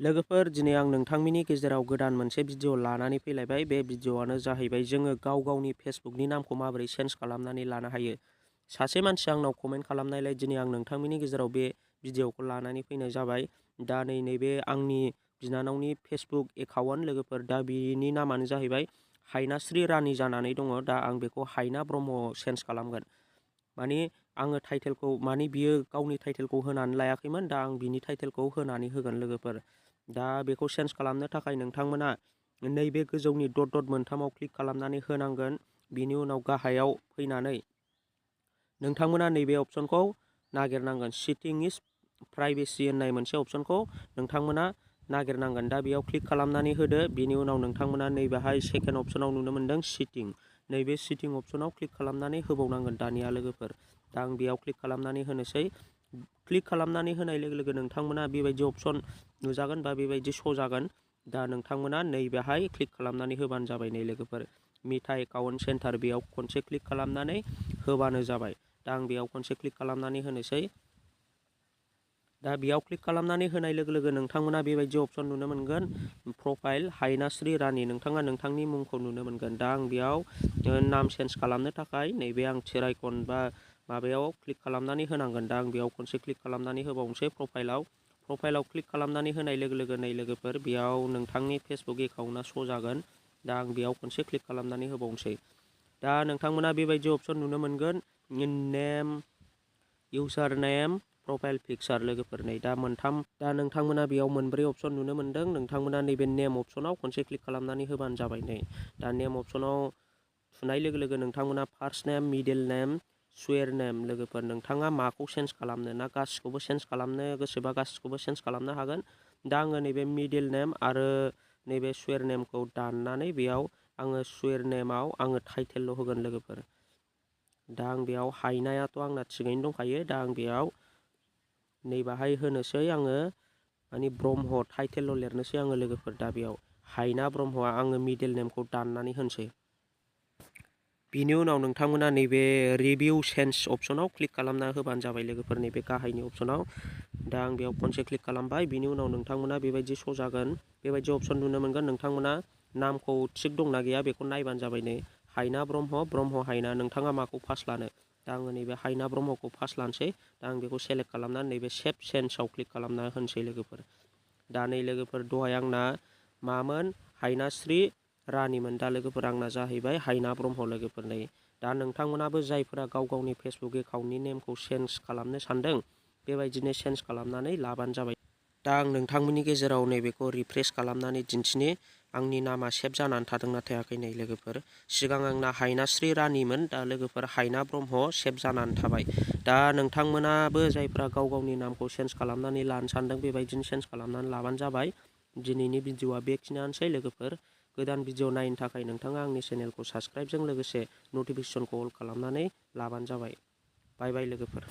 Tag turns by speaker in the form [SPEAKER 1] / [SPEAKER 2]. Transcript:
[SPEAKER 1] लोगोफोर दिनै आं नोंथांमोननि गेजेराव गोदान मोनसे भिडिअ लानानै फैलायबाय। बे भिडिअआनो जाहैबाय जोङो गावनि फेसबुकनि नामखौ माबोरै चेन्ज खालामनानै लानो हायो। सासे मानसिया आंनाव कमेन्ट खालामनायलाय दिनै आं नोंथांमोननि गेजेराव बे भिडिअखौ लानानै फैनाय जाबाय। दा नैबे आंनि बिनानावनि फेसबुक एकाउन्ट लोगोफोर, दा बिनि नामानो जाहैबाय हायनास्रि रानि जानानै दङ। दा आं बेखौ हायना ब्रह्म चेन्ज खालामगोन। माने आङो टाइटेलखौ बियो गावनि टाइटेलखौ होनानै लायाखैमोन। दा आं बिनि टाइटेलखौ होनानै होगोन लोगोफोर। दा बेखौ चेन्ज खालामनो थाखाय नोंथांमोना नैबे गोजौनि डट मोनथामाव क्लिक खालामनानै होनांगोन। बिनि उनाव गाहायाव फैनानै नोंथांमोना नैबे अपसनखौ नागिरनांगोन। सेटिं इज प्राइभेसि होननाय मोनसे अपसनखौ नोंथांमोना नागिरनांगोन। दा बेयाव क्लिक खालामनानै होदो। बिनि उनाव नोंथांमोना नैबेहाय सेकेन्ड अपसनाव नुनो मोनदों सेटिं। नैबे सेटिं अपसनाव क्लिक खालामनानै होबावनांगोन दानिया लोगोफोर। दा आं बेयाव क्लिक खालामनानै होनोसै। क्लिक खालामनानै होनाय लोगो लोगो नोंथांमोना बेबायदि अपसन नुजागोन बा बेबायदि श' जागोन। दा नोंथांमोना नैबेहाय क्लिक खालामनानै होबानो जाबाय। नै लोगोफोर, मिटा एकाउन्ट सेन्टार, बेयाव खनसे क्लिक खालामनानै होबानो जाबाय। दा आं बेयाव खनसे क्लिक खालामनानै होनोसै। दा बेयाव क्लिक खालामनानै होनाय लोगो लोगो नोंथांमोना बेबायदि अपसन नुनो मोनगोन। प्रफाइल हायनास्रि रानि, नोंथाङा नोंथांनि मुंखौ नुनो मोनगोन। दा आं बेयाव नाम चेन्ज खालामनो थाखाय नैबे आं थिर आइकन बा माबायाव क्लिक खालामनानै होनांगोन। दा आं बेयाव खनसे क्लिक खालामनानै होबावनोसै। प्रफाइलाव क्लिक खालामनानै होनाय लोगो लोगो नै लोगोफोर, बेयाव नोंथांनि फेसबुक एकाउन्टआ श' जागोन। दा आं बेयाव खनसे क्लिक खालामनानै होबावनोसै। दा नोंथांमोना बेबायदि अपसन नुनो मोनगोन। नेम, इउजार नेम, प्रफाइल पिकचार लोगोफोर, नै दा नोंथांमोना बेयाव मोनब्रै अपसन नुनो मोनदों। नोंथांमोना नैबे नेम अपसनाव खनसे क्लिक खालामनानै होबानो जाबाय। नै दा नेम अपसनाव थुनाय लोगो लोगो नोंथांमोना फार्स्ट नेम, मिडिल नेम, सुवेर नेम लोगोफोर, नोंथाङा माखौ चेन्ज खालामनो, ना गासिखौबो चेन्ज खालामनो गोसोबा गासिखौबो चेन्ज खालामनो हागोन। दा आङो नैबे मिडिल नेम आरो नैबे सुवेर नेमखौ दाननानै बेयाव आङो सुवेर नेमाव आङो टाइटेलल' होगोन लोगोफोर। दा आं बेयाव हायनायाथ' आंना थिगैनो दंखायो। दा आं बेयाव नैबाहाय होनोसै आङो माने ब्रह्म टाइटेलल' लिरनोसै आङो लोगोफोर। दा बेयाव हायना ब्रह्मआ आङो मिडिल नेमखौ दाननानै होनोसै। बिनि उनाव नोंथांमोना नैबे रिभिउ चेन्ज अपसनाव क्लिक खालामना होबानो जाबाय लोगोफोर, नैबे गाहायनि अपसनाव। दा आं बेयाव खनसे क्लिक खालामबाय। बिनि उनाव नोंथांमोना बेबायदि श' जागोन, बेबायदि अपसन नुनो मोनगोन। नोंथांमोना नामखौ थिग दंना गैया बेखौ नायबानो जाबाय। नै हायना ब्रह्म हायना, नोंथाङा माखौ फार्स्ट लानो। दा आङो नैबे हायना ब्रह्मखौ फार्स्ट लानोसै। दा आं बेखौ सेलेक्ट खालामनानै नैबे सेभ चेन्जआव क्लिक खालामना होनोसै लोगोफोर। दा नै लोगोफोर, दहाय आंना मामोन, हायनास्रि रानिमोन। दा लोगोफोर आंना जाहैबाय हायना ब्रह्म लोगोफोर। नै दा नोंथांमोनाबो जायफोरा गावनि फेसबुक एकाउन्टनि नेमखौ चेन्ज खालामनो सानदों, बेबायदिनो चेन्ज खालामनानै लाबानो जाबाय। दा आं नोंथांमोननि गेजेराव नैबेखौ रिफ्रेस खालामनानै दिन्थिनि आंनि नामा सेभ जानानै थादोंना थायाखै। नै लोगोफोर, सिगां आंना हायनास्रि रानिमोन। दा लोगोफोर हायना ब्रह्म सेभ जानानै थाबाय। दा नोंथांमोनाबो जायफ्रा गावनि नामखौ चेन्ज खालामनानै लानो सानदों, बेबायदिनो चेन्ज खालामनानै लाबानो जाबाय। दिनैनि भिडिअआ बेखिनियानोसै लोगोफोर। गोदान भिडिअ नायनो थाखाय नोंथाङा आंनि चेनेलखौ साबस्क्राइबजों लोगोसे नटिफिकेसनखौ अल खालामनानै लाबानो जाबाय। बाय बाय लोगोफोर।